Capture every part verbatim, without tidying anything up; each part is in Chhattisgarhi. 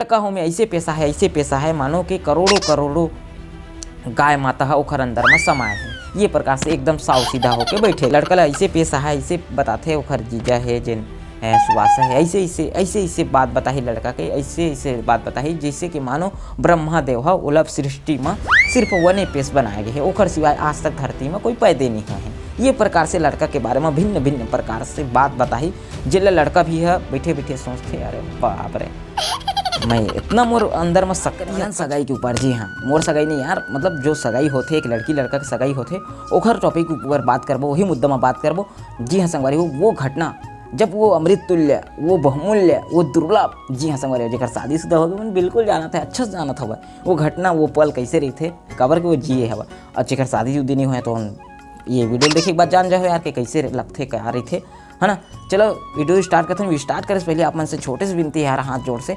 लड़का हो में ऐसे पेश आहे, ऐसे पेश आहे, मानो कि करोड़ों करोड़ों गाय माता ह ओखर अंदर म समाए हे। ये प्रकार से एकदम साव सीधा होके बैठे। लड़का ला ऐसे पेश आहे, ऐसे बताथे ओखर जीजा हे जेन, ए, सुवासा हे, ऐसे ऐसे ऐसे ऐसे बात बताही लड़का के, ऐसे ऐसे बात बताही जैसे कि मानो ब्रह्मा देव ह ओला सृष्टि म सिर्फ वने पेश बनाए गे हे, ओखर सिवाय आज तक धरती म कोई पैदे नहीं होए हे। ये प्रकार से लड़का के बारे म भिन्न भिन्न प्रकार से बात बताही, जेला लड़का भी ह बैठे बैठे सोचथे, अरे बाप रे, मैं इतना मोर अंदर म शक्ति हे सगाई के ऊपर। जी हाँ, मोर सगाई नहीं यार, मतलब जो सगाई होथे, एक लड़की लड़का के सगाई होथे, ओखर टॉपिक ऊपर बात करबो, वही मुद्दा म बात करबो। जी हाँ संगवारी हो, वो घटना जब वो अमृत तुल्य, वो बहुमूल्य, वो दुर्लभ, जी हाँ संगवारी हो, जेकर शादीशुदा होगे मन बिल्कुल जानत हे, अच्छा से जानत हवय वो घटना, वो पल कैसे रहिथे, काबर के वो जिए हवय। और जेकर शादी उदी नहीं होय तो हम ये वीडियो देखे के बाद जान जाओ यार कि कैसे लगथे, का रहिथे, है ना। चलो वीडियो स्टार्ट करते हैं। स्टार्ट करे से पहले आप मन से छोटे से विनती है यार, हाथ जोड़ से,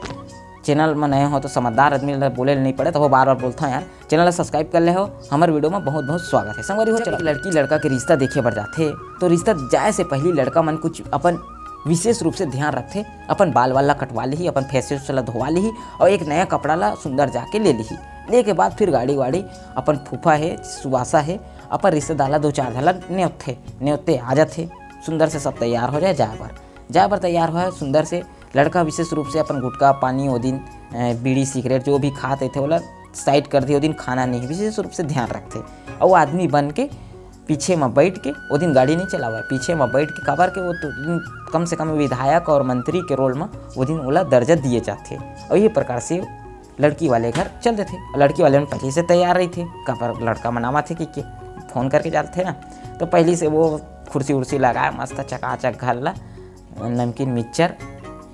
चैनल में नए हो तो समझदार आदमी ला बोले नहीं पड़े, तो वो बार बार बोलता हूँ यार, चैनल ला सब्सक्राइब कर ले हो। हमारे वीडियो में बहुत बहुत स्वागत है संगवारी हो। चलो, लड़की लड़का के रिश्ता देखे बर जाथे तो रिश्ता जाए से पहले लड़का मन कुछ अपन विशेष रूप से ध्यान रखथे, अपन बाल वाल ला कटवा लिही, अपन फेस वेस ला धोवा लिही और एक नया कपड़ा ला सुंदर जाके ले लिही। ले के बाद फिर गाड़ी वाड़ी अपन फूफा हे, सुवासा हे, अपन रिश्तेदार ला दो चार झन ला नेवथे, नेवते आ जाथे। सुंदर से सब तैयार हो जाए जाए बर, जाए बर तैयार होए सुंदर से। लड़का विशेष रूप से अपन गुटखा पानी ओ दिन, अ, बीड़ी सिगरेट जो भी खात रहिथे ओला साइड कर दिए, ओ दिन खाना नहीं, विशेष रूप से ध्यान रखथे। और वो आदमी बन के पीछे में बैठ के ओ दिन गाड़ी नहीं चलावे, पीछे में बैठ के, काबर के वो तो दिन कम से कम विधायक और मंत्री के रोल में वो दिन ओला दर्जा दिए जाथे। और ये प्रकार से लड़की वाले घर चल देथे। लड़की वाले मन पहले से तैयार रहिथे, काबर लड़का मन आवत हे कि के फोन करके जाथे ना, तो पहले से वो कुर्सी उर्सी लगाए मस्त चकाचक घर ला, नमकीन मिक्सचर,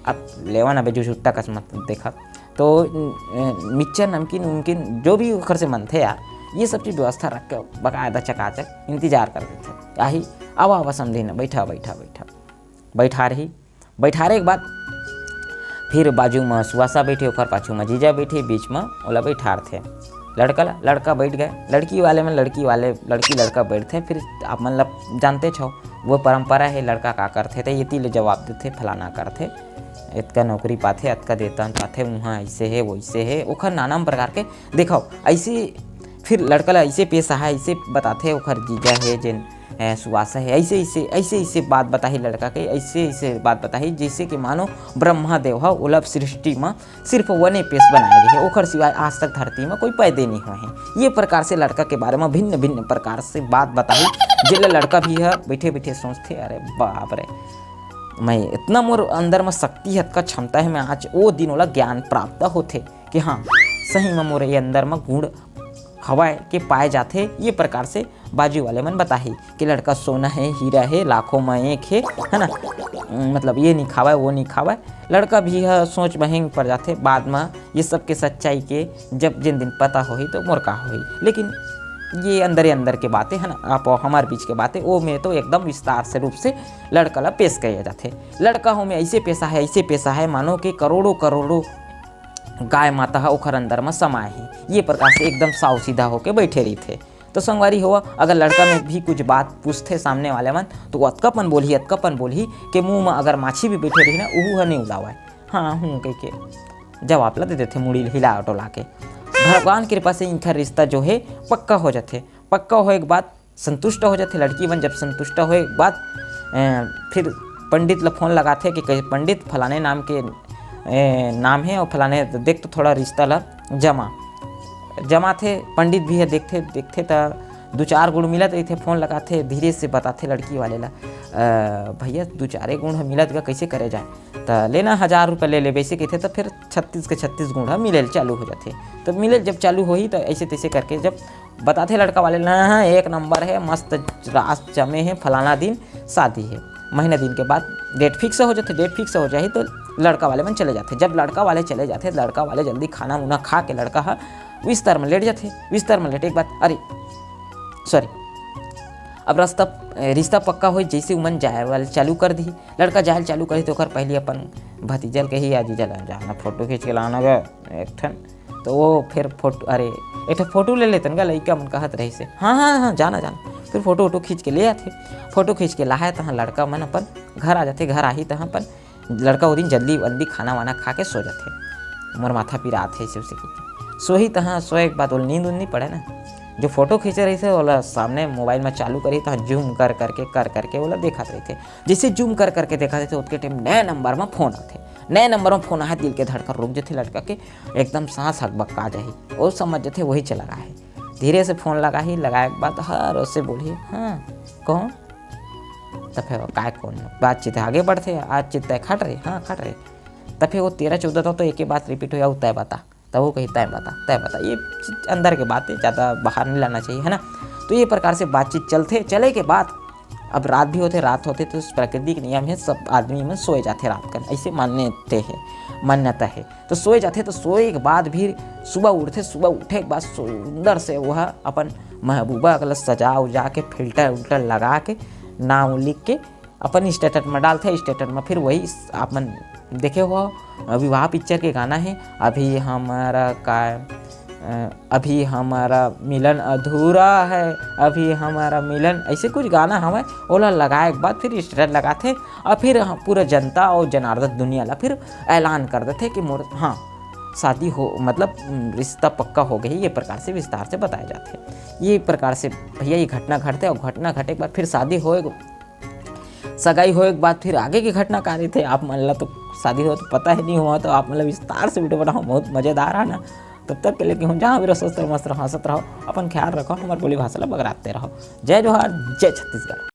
अब लेवन अबे जो छुट्टा कस मत देखा, तो अ, मिक्सचर नमकीन उमकीन जो भी ओखर से मनथे यार, ये सब चीज व्यवस्था रख के बकायदा चकाचक इंतजार कर देथे। आही, आवा आवा समधी ना, बैठा बैठा बैठा, बैठा रही। बैठारे के बाद फिर बाजू म सुवासा बैठे, ओकर पाछू म जीजा बैठे, बीच म ओला बैठारथे लड़का ला। लड़का बैठ गए, लड़की वाले में लड़की वाले, लड़की लड़का बैठथे। फिर आप मन ला जानते छो वो परंपरा है, लड़का का करथे त एती ले जवाब देथे, फलाना करथे, एतका नौकरी पाथे, अतका वेतन पाथे, उहाँ ऐसे है वैसे है, ओखर नाना प्रकार के देखो ऐसी। फिर लड़का ला ऐसे पेश आहा, ऐसे बताथे ओखर जीजा है जेन ए, सुवासा हे, ऐसे ऐसे ऐसे ऐसे बात बताही लड़का के, ऐसे ऐसे बात बताही जैसे कि मानो ब्रह्मा देव ह ओला सृष्टि म सिर्फ वने पेश बनाए गे हे, ओखर सिवाय आज तक धरती म कोई पैदे नहीं होए हे। ये प्रकार से लड़का के बारे म भिन्न भिन्न प्रकार से बात बताही, जेला लड़का भी ह बैठे बैठे सोचथे, अरे बाप रे, मैं इतना मोर अंदर म शक्ति हे, अतका क्षमता हे, मैं आज ओ दिन ओला ज्ञान प्राप्त होथे कि हाँ, सही म मोर ये अंदर म गुण हवय के पाए जाथे। ये प्रकार से बाजू वाले मन बताही कि लड़का सोना है, हीरा है, लाखों में एक है, है ना, मतलब ये नहीं खावय, वो नहीं खावय। लड़का भी ह सोच म हेंग पड़ जाथे। बाद म ये सब के सच्चाई के जब जिन दिन पता होही तो मोर का होही। लेकिन ये अंदरे अंदर के बातें है ना, आप हमार बीच के बातें, वो में तो एकदम विस्तार से रूप से लड़का ला पेश किया जाथे। लड़का हो में ऐसे पेश आहे, ऐसे पेश आहे, मानो कि करोड़ों करोड़ों गाय माता ह ओखर अंदर म समाए हे। ये प्रकार से एकदम साव सीधा होके बैठे रहिथे। तो संगवारी हो, अगर लड़का में भी कुछ बात पूछथे सामने वाले मन, तो वो अतका पन बोलही, अतका पन बोलही कि मुंह म अगर माछी भी बैठे रही ना, उहू ह नहीं उड़ावय। हाँ, हूँ कह के जवाब ला दे देथे, मुड़ी हिला टोला के। भगवान कृपा से इनकर रिश्ता जो है पक्का हो जाथे। पक्का होए के बाद संतुष्ट हो जाथे लड़की मन। जब संतुष्ट होए के बाद, ए, फिर पंडित ला फोन लगाथे कि कहे, "पंडित, फलाने नाम के, ए, नाम है और फलाने, देख तो थोड़ा रिश्ता ला जमा।" जमाथे, पंडित भी है, देखथे, देखथे त दू चार गुण मिलत रहिथे। फोन लगाथे, धीरे से बताथे लड़की वाले ला, "अ, भैया, दू चारे गुण ह मिलत गा, कैसे करे जाए?" त लेना हजार रुपये ले ले, वैसे कहथे, त फिर छत्तीस के छत्तीस गुण ह मिले ल चालू हो जाथे। त मिले ल जब चालू होही, त ऐसे तैसे करके जब बताथे लड़का वाले, "ना, हाँ, एक नंबर है, मस्त रास जमे है, फलाना दिन शादी है।" महीना दिन के बाद डेट फिक्स हो जाथे। डेट फिक्स हो जाही तो लड़का वाले मन चले जाथे। जब लड़का वाले चले जाथे, लड़का वाले जल्दी खाना उना खा के लड़का ह बिस्तर में लेट जाथे। बिस्तर में लेटे के बाद, अरे सॉरी, अब रास्ता, रिश्ता पक्का होई, जैसे उमन जाए वाले चालू कर दिही, लड़का जाए ल चालू करही तो ओकर पहली अपन भतीजल कही, "आ जीजा ला जाना, फोटो खींच के लाना गा एक ठन।" तो वो फिर फोटो, अरे, एक ठो फोटो ले लेतन गा, लइका मन कहत रहिसे, "हाँ, हाँ, हाँ, जाना, जाना।" फिर फोटो वोटो खींच के ले आथे। फोटो खींच के लाहे तहाँ लड़का मन अपन घर आ जाथे। घर आही तहाँ अपन लड़का वो दिन जल्दी वल्दी खाना वाना खा के सो जाथे। मोर माथा पिरात हे, ऐसे उसे कहिथे। सोही तहाँ सोए के बाद ओला नींद उंद नहीं पड़े ना, जो फोटो खींचे रहिथे ओला सामने मोबाइल में चालू करही, तहाँ जूम कर करके, कर करके ओला देखत रहिथे। जैसे जूम कर करके देखत रहिथे, ओतके टाइम नए नंबर में फोन आथे। नए नंबर में फोन आए, दिल के धड़कन रुक जथे लड़का के, एकदम सांस हकबका जाही। ओ समझ जथे वही च लगा हे। धीरे से फोन लगाही, लगाए के बाद हर ओसे बोलही, "हाँ, कौन?" त फेर काय कौन? बातचीत आगे बढ़थे, "आज चित तय खट रही?" "हाँ, खट रही।" त फेर वो तेरह चौदह तो, तो एक ही बात रिपीट हो, "या तय बता।" तब वो कही, "तय बता, तय बता।" ये चीज अंदर के बात है, ज़्यादा बाहर नहीं लाना चाहिए, है ना? तो ये प्रकार से बातचीत चलथे, चले के बाद अब रात भी होथे, रात होथे तो प्रकृति के नियम है, सब आदमी मन सोए जाथे रात कन, ऐसे मान्यते है, मान्यता है। तो सोए जाथे, तो सोए के बाद भी सुबह उठथे, सुबह उठे के बाद सुंदर से वह अपन महबूबा के सजा उजा के, फिल्टर उल्टर लगा के, नाम लिख के अपन स्टेटस में डालथे। स्टेटस में फिर वही आप मन देखे हो, विवाह पिक्चर के गाना है, "अभी हमारा का, अ, अभी हमारा मिलन अधूरा है, अभी हमारा मिलन", ऐसे कुछ गाना हवय, ओला लगाए के बाद फिर स्टेटस लगाथे, और फिर ह-, पूरा जनता और जनार्दन दुनिया ला फिर ऐलान कर देथे कि मोर, हाँ, शादी हो, मतलब, उम, रिश्ता पक्का हो गई। ये प्रकार से विस्तार से बताया जाथे। ये प्रकार से भैया ये घटना घटथे, और घटना घटे के बाद फिर शादी होए, सगाई होए के बाद फिर आगे के घटना का रहिथे, आप मन ला तो शादी हो तो पता ही नहीं हुआ, तो आप मन ला विस्तार से वीडियो बनाओ, बहुत मजेदार है ना। तब तक के लिए कि हम जहाँ भी रहो, स्वस्थ रहो, मस्त रहो, हंसत रहो, अपन ख्याल रखो, हमारे बोली भाषा ला बगराते रहो। जय जोहार, जय छत्तीसगढ़।